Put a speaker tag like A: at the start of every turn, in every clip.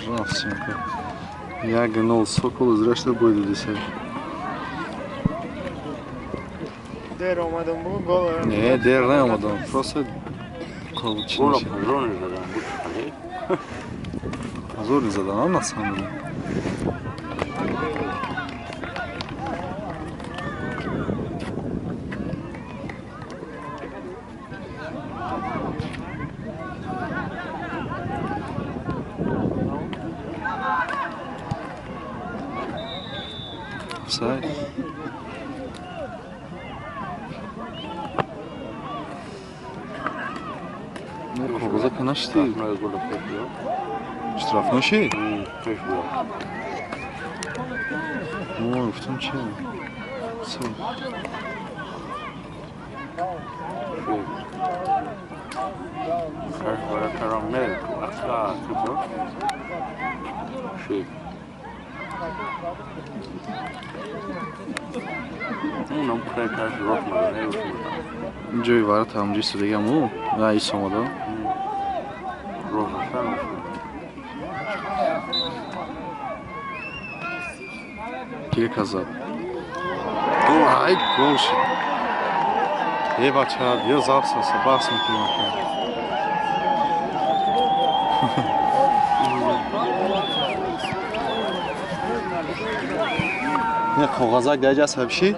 A: Рафтем. 1-0 Сокол зрешта бой додиса.
B: Дер омадам бу гол.
A: Не, дер наомадам. Просто
C: Гол пажор задан буд.
A: Пажор задан, на самом деле. Офсайд. Не, коғаза нашти. Штраф наши? Ой, гуфтам чи? Ҷои варата ҳамҷои истодагиаму на ис омада. Кирка зад. Ай, гол шуд. Е, бача, биё запсаса, баҳс мекунем. Не, коғазак дар ҷа сабши?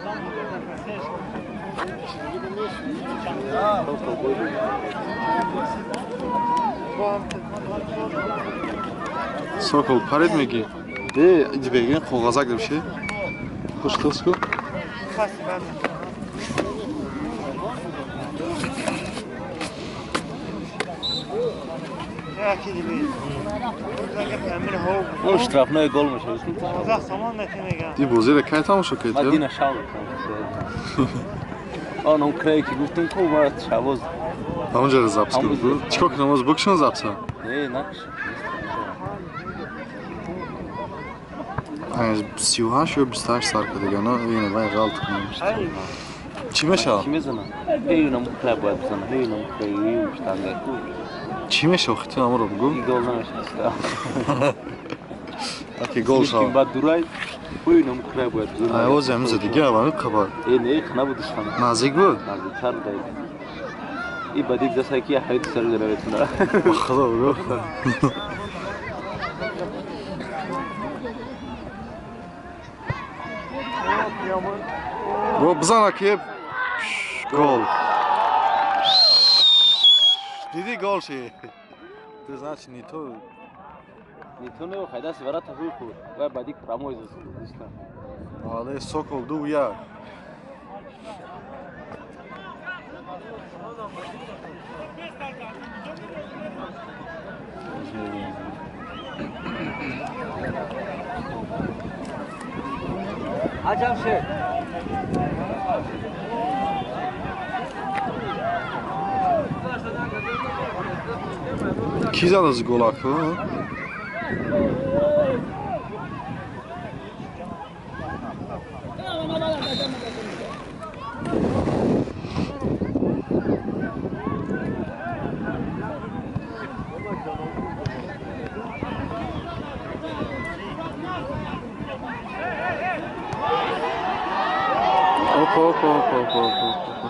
A: Сокол парид меги? Э, иди бегин, коғазак дабши? Хуштос ку?
C: Штрафной гол мешавад.
A: Ди бозиро кай тамошо кардӣ?
C: Ман дина шав Он он крае ки гуфтам ку ма шавоз.
A: Ҳамонҷоро запис кун. Чикор кунам, оз бикшон записа?
C: Не, накш.
A: 38 ё 28 сар кардага, на ина вай ғалт кунам. Чӣ мешавад?
C: Чӣ мезанам? Ҳеюнам край бояд бизанам. Ҳеюнам край штанга ку.
A: Чӣ мешавад? Хиту амро бугӯ.
C: Гол намешавад.
A: Аки гол шавад.
C: Баъд дурай ҳеюнам край бояд бизанам.
A: Ай оз ҳамиза дига ҳамин қабар.
C: Э, не, набуд штанга.
A: Наздик буд?
C: Наздиктар буд. И бадид даса ки ҳайд сар наметуна.
A: Худо бугӯ. Бо бизан аки гол. Диди гол ши. Ты значит не то.
C: Не то не хайда си варата хуй хӯрд. Вай бади прамой застан.
A: Але Сокол 2-1.
C: Аҷаб шед.
A: Ки зад аз голаку? Опа, опа, опа, опа, опа.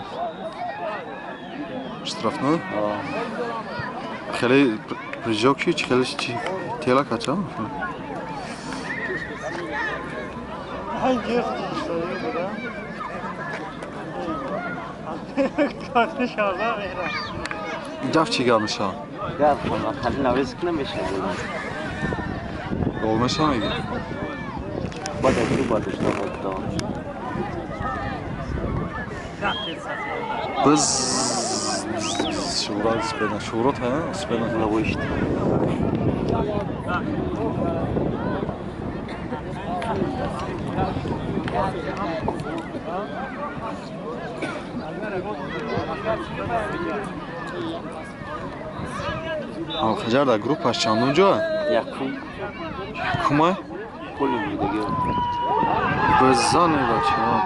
A: Штрафной? Хеле прыжок чи хеле чи тела кача?
B: Ай, гирифт буда. Кати шава мера.
A: Гап чи гап меша?
C: Гап, хали навес намешава.
A: Гол меша меги?
C: Баъд аз ду баъд штраф дод.
A: Biz шурат спена шурат ҳа спена
C: лавошт.
A: Алхаҷар дар группаш чандум ҷоа?
C: Якум.
A: Якума?
C: Поли медаги.
A: Бизане бачаҳо.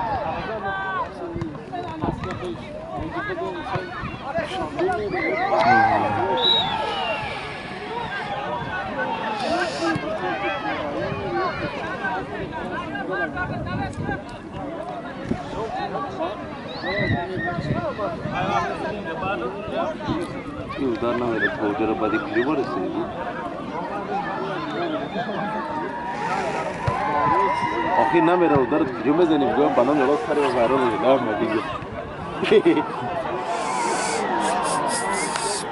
C: Удар намеда тоҷаро бади куҷо барасиди? Охир намера удар куҷо мезанем? Гӯям ба номи Аллоҳ сари вайрон мешавад.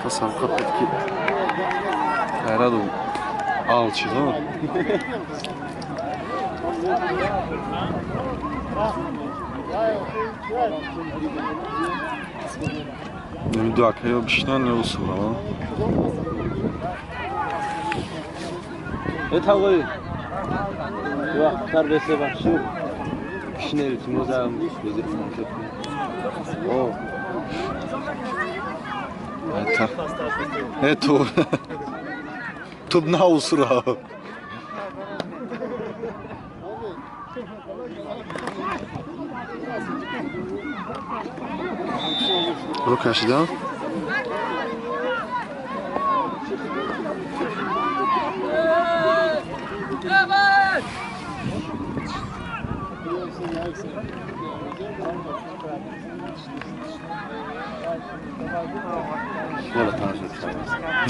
A: Пас ҳалқа буд ки ғайраду ал чизо. Ду акаё бишинан ё усурава?
C: Э тағои. Вақттар бесе бахшу. Кишинер илтимозам бозир тамошо кунем. О.
A: Э ту. Туб на усура. Ру кашидан?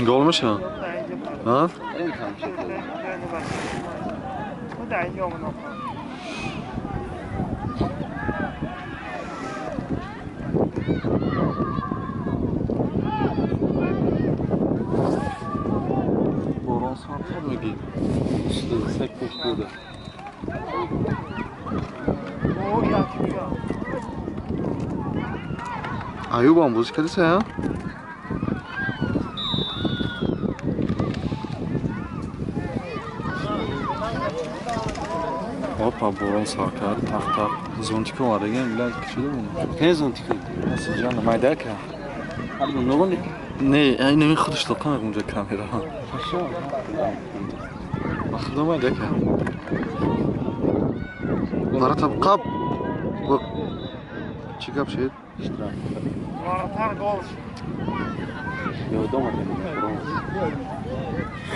A: Гол мешавад? А? Борон сархад мегӣ?
C: Саг пушт буда.
A: Аюбам бозӣ кардиса? Опа, борон сар кард, тақ-тақ. Зонтик овардагиам, била кичида буда.
C: Ке зонтик?
A: Ҷон, майда ка. Не, инами худаш лоқа мекунад унҷа камера. Худо майда ка. Ворота қап. Чӣ гап шуд?
C: Штраф.
B: Вратар гол шуд.
C: Ёдом омад.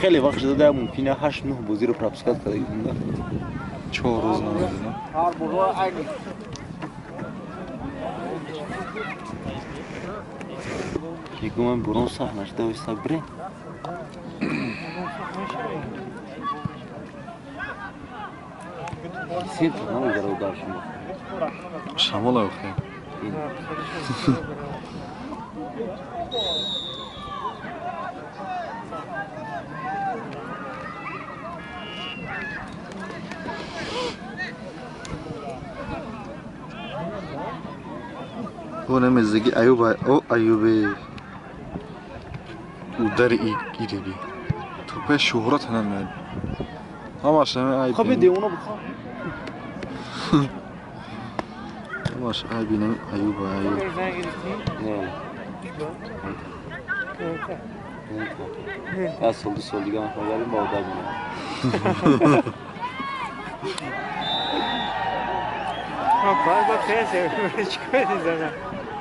C: Хеле вақт шуда мумкин 8-9 бозиро пропускать карда будем.
A: 4 рӯз намедонам.
C: Мегӯям бурон сахт нашуда оиста бирем. Сентр намегара удар шумо.
A: Шамола охе. О, Аюба, о Аюбе. Удари иреби. Топе шӯҳрат намеяд. Ҳамаш наме айб.
C: Хоб девона бихо.
A: Ҳамаш айби наме Аюба Аюб.
C: Не. Я сол ду сол дига ман фагалим ба одат менам.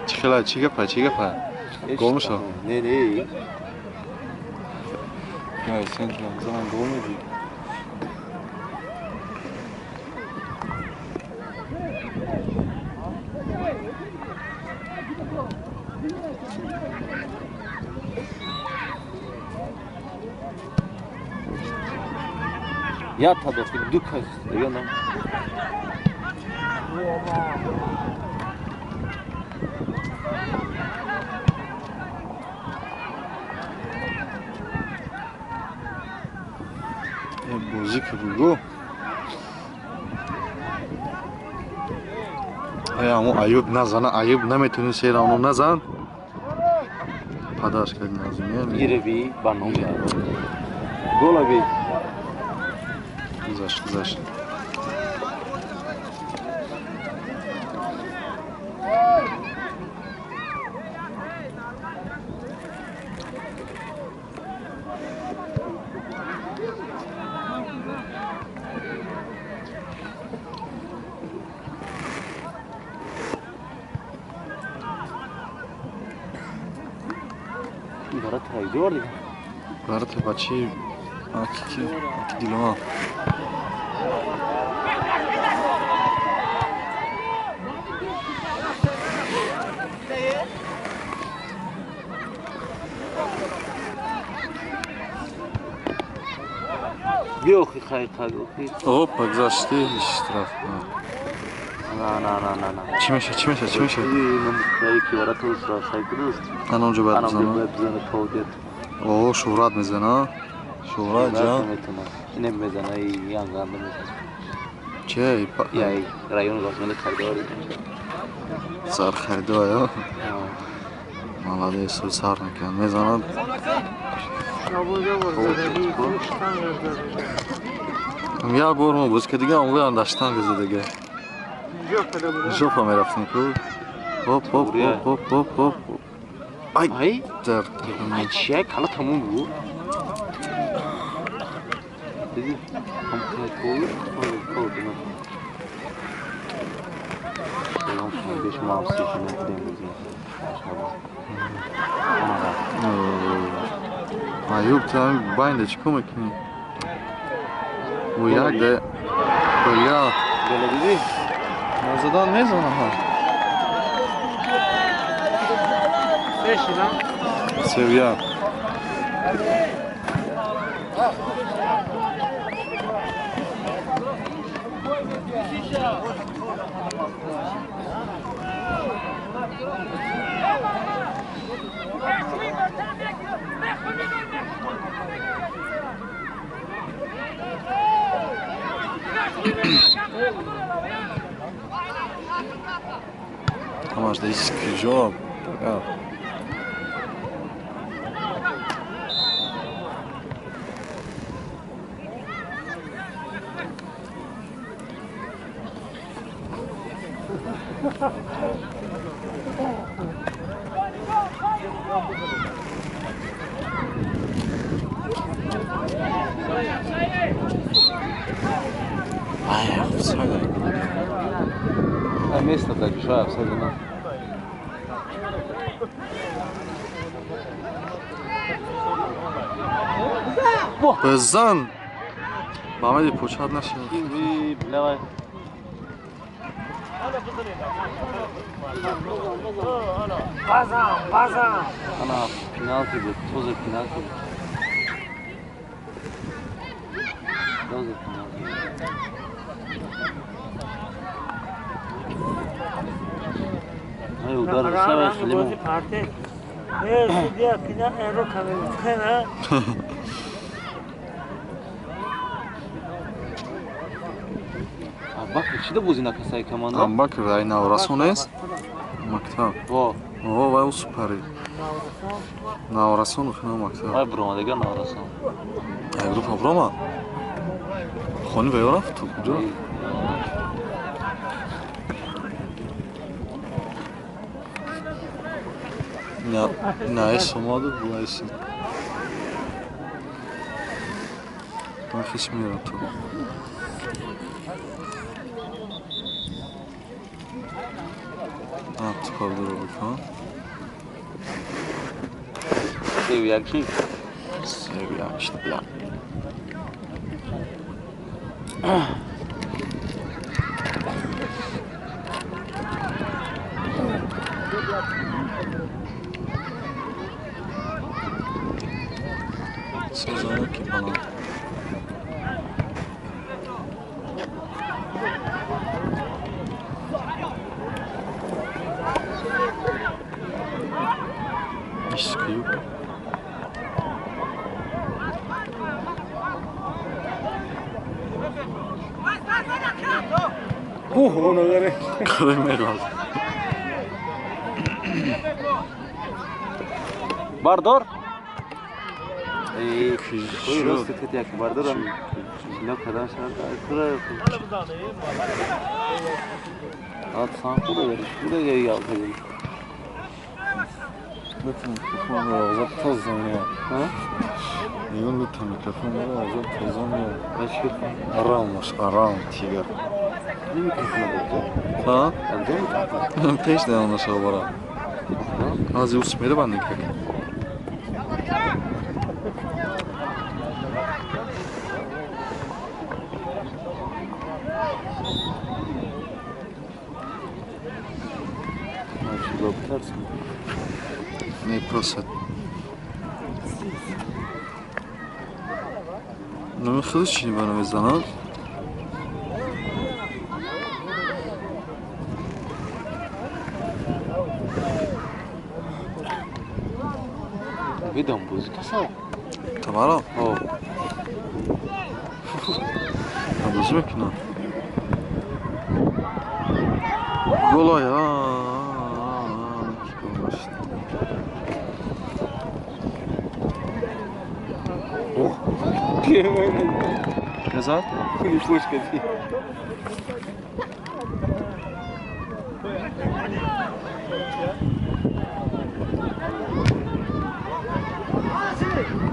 A: Чӣ хела, чӣ гапа, чӣ гапа? Гол мешавад?
C: Не, не.
A: Я центр заман гол медиҳӣ.
C: Я тадохи ду кас дигар.
A: Бозӣ ки бугу. Амо Аюб назана, Аюб наметуни серавно назан. Падаш кард назумия.
C: Гиреви ба ном. Голави.
A: Гузашт, гузашт. Ворота бачи акики дилома.
C: Биохи хайқаг охи.
A: Опа, гузашти штраф.
C: На, на, на, на, на.
A: Чӣ меша, чӣ меша, чӣ меша?
C: Ки варатор штраф сайкудуст.
A: Ана онҷо бояд
C: Ана
A: бизана.
C: бояд бизана то дет.
A: О, Шӯҳрат мезана. Шӯҳрат ҷан.
C: Метона. Ине мезана, и янганда мезана.
A: Че?
C: Я район Ғазмали харидор.
A: Сар харидор, ё? Молодец, сар мекунад. Мезанад.
B: Бо штанга зада.
A: Як бор мо боз ки дига он дар штанга задага. Жопа мерафтем ку. Хоп, хоп, хоп, хоп, хоп, хоп. Ай,
C: Ай,
A: дар.
C: Ай, чия, кала тамом буд. Диди, ҳам кол, кол, кол, дина. Салом, беш мавси шумо будем бозӣ.
A: Аюб, ту ҳамин байнда чӣ кор мекунӣ? Ӯ як да бля.
C: Гола диди?
A: Назадан мезана ҳа.
B: Се шидам.
A: 3-1. Ҳамаш да куҷо? Ай, офсайд.
C: Ай, место так, шай, офсайд на.
A: Бизан! Мамади почад нашид.
C: Бля.
B: Базам, базам.
C: Ана пеналти буд, тоза пеналти буд. Тоза пеналти. Ай, удар сава хеле.
B: Э, судья, кина эро камера.
C: Аббакр чида бозӣ накасай команда?
A: Аббакр ай наврасон нест? Мактаб.
C: Во.
A: О, вай супари. Наврасон хина мактаб.
C: Вай бромадага наврасон.
A: Ай группа брома? Хони вай рафт ту куҷо? На, на эс омаду, ла эс. Ман хис меёрам ту. А, ту кор бикун.
C: 3-1 шид.
A: 3-1 шид, бля. Сезон ки баланд. Искрю. Карамелал.
C: Бардор. Эй, рост тет як бардорам. Ино кадам шарт кура. Ат сан кура вериш, кура гей ялта.
A: Лутфан микрофонро азоб тоза меяд.
C: Ҳа?
A: Мегӯям лутфан микрофонро азоб тоза меяд.
C: Ба чӣ?
A: Арам бош, арам, тигр.
C: Не микрофон бо.
A: Ҳа?
C: Анҷом микрофон.
A: Пеш даён нашава бара. Ази ус мерабанд как. Не просто. Номи худаш чӣ ба намезанад?
C: Видам бозӣ каса.
A: Тамара?
C: О.
A: Бозӣ мекунад. Голай. Назад?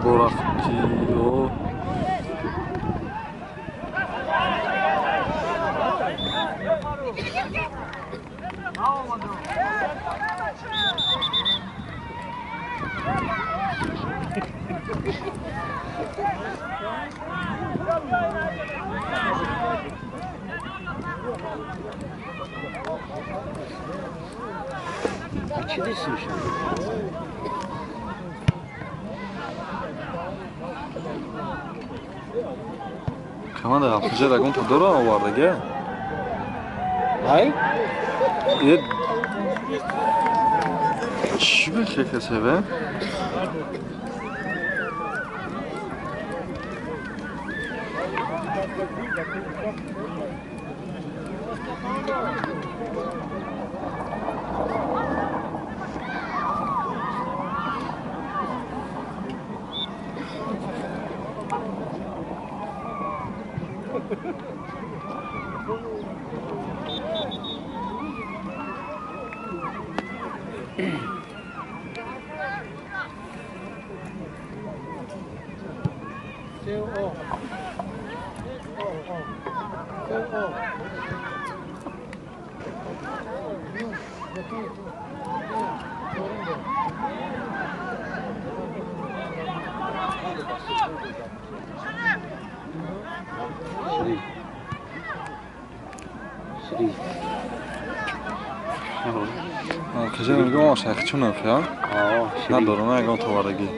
A: Борафти.
C: Чӣ дисиш?
A: Команда ҳафтаҷа ягон дора овардаге?
C: Ай?
A: Е чӣ бехекасеве? Надорам ягон товарагӣ.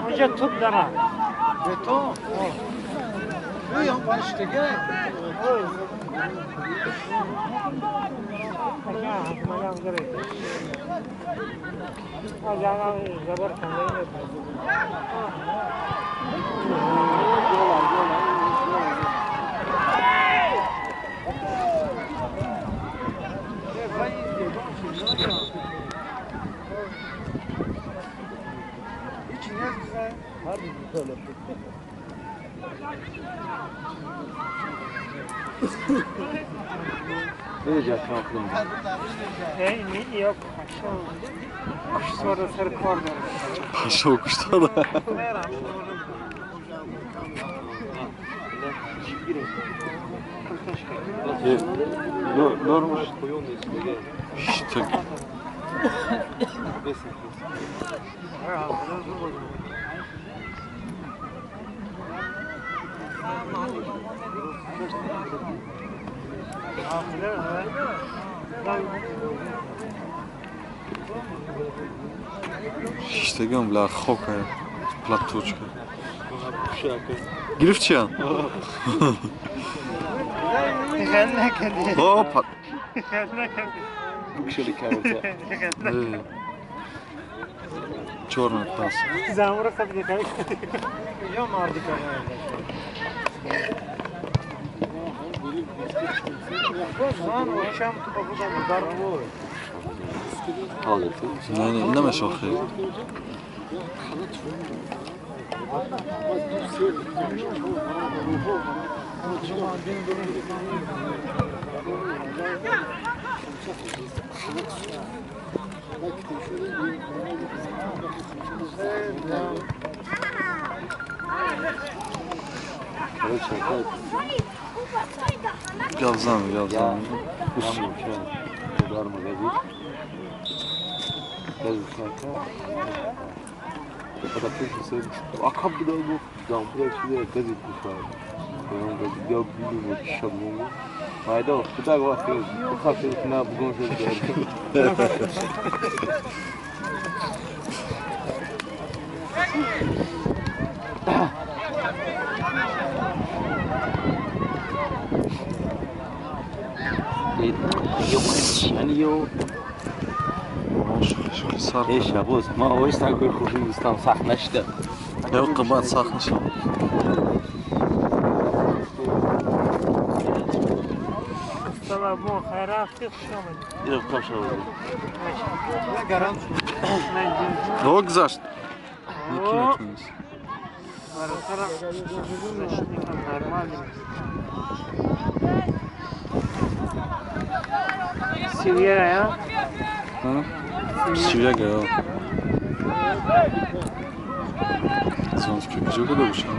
B: Унҷа туп дара.
A: Пашо куштада. Шиштагиам бля хока платочка. Гирифт чиян? Опа. Чёрный пас. Не, не, намешохи. Гавзан, гавзан.
C: Сахт нашида.
A: Ё қабат сахт нашида.
B: Салом, хайр рафти, хуш омадед.
C: Ё қабшав.
A: О, гузашт. Ники натунист.
B: Баротара защитникам нормально. Сивьера, я?
A: Сивьера, я. Зонский куҷо када бошам?